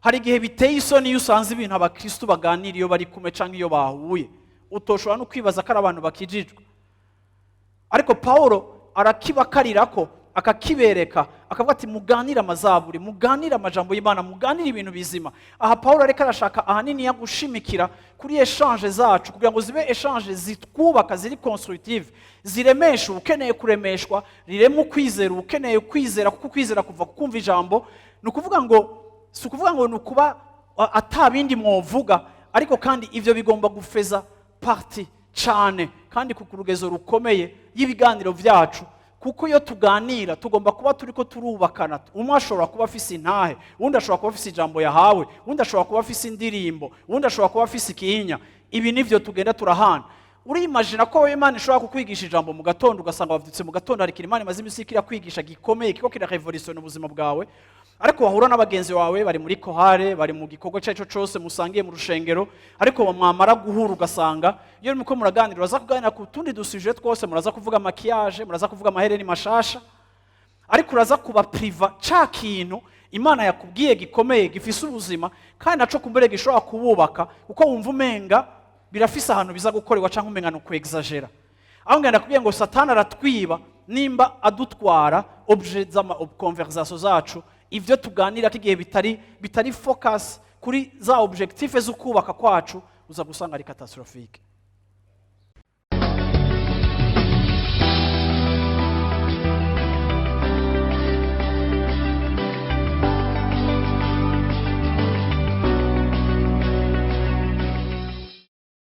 Hari igihe biteye isoni iyo usanze ibintu abakristu baganira iyo bari kumwe cyangwa iyo bahuye, utoshobora no kwibaza ko ari abantu bakijijwe. Ariko Pawulo arakibakarira ko akakibereka, akavuga ati: "Muganire amazaburi, muganire amajambo y'Imana, muganire ibintu bizima." Aha Pawulo ariko arashaka ahanini ya gushimikira kuri échanges zacu kugira ngo zibe échanges zitwubaka, ziri constructive, ziremesha ukeneye kuremeshwa, rirema ukwizera ukeneye kwizera, kuko ukwizera kuva ku kumva ijambo. Ni ukuvuga ngo, si ukuvuga ngo ni ukuba ata bindi mwovuga, ariko kandi ivyo bigomba gufaire partie cane kandi ku rugezo rukomeye y'ibiganiro vyacu, kuko iyo tuganira tugomba kuba turiko turubakana. Umwe ashobora kuba afise intahe, uwundi ashobora kuba afise ijambo yahawe, uwundi ashobora kuba afise indirimbo, uwundi ashobora kuba afise ikihinya. Ibi nivyo tugenda turahana. Urimagina ko wowe Imana ishobora kukwigisha ijambo mu gatondo, ugasanga wavyutse mu gatondo hari ikintu Imana imaze iminsi iriko irakwigisha gikomeye, kiko kirarévolutionna ubuzima bwawe, ariko wahura n'abagenzi bawe bari muri chorale, bari mu gikorwa icyo ari cyo cyose musangiye mu rushengero, ariko mwamara guhura ugasanga iyo muriko muraganira, uraza kuganira ku tundi dusujets twose, muraza kuvuga maquillage, muraza kuvuga amahereni mashasha, ariko uraza kuba privé ca kintu Imana yakubwiye gikomeye, gifise ubuzima, kandi naco kumbere gishobora kububaka, kuko wumva umenga birafise ahantu biza gukorerwa cyangwa umenga ni ukwexagéra. Aho ngenda kubwiye ngo Satani aratwiba nimba adutwara objet z'ama conversation zacu, ivyo tuganira ko igihe bitari focus kuri za objectif zo kubaka kwacu, uza gusanga ari catastrophique.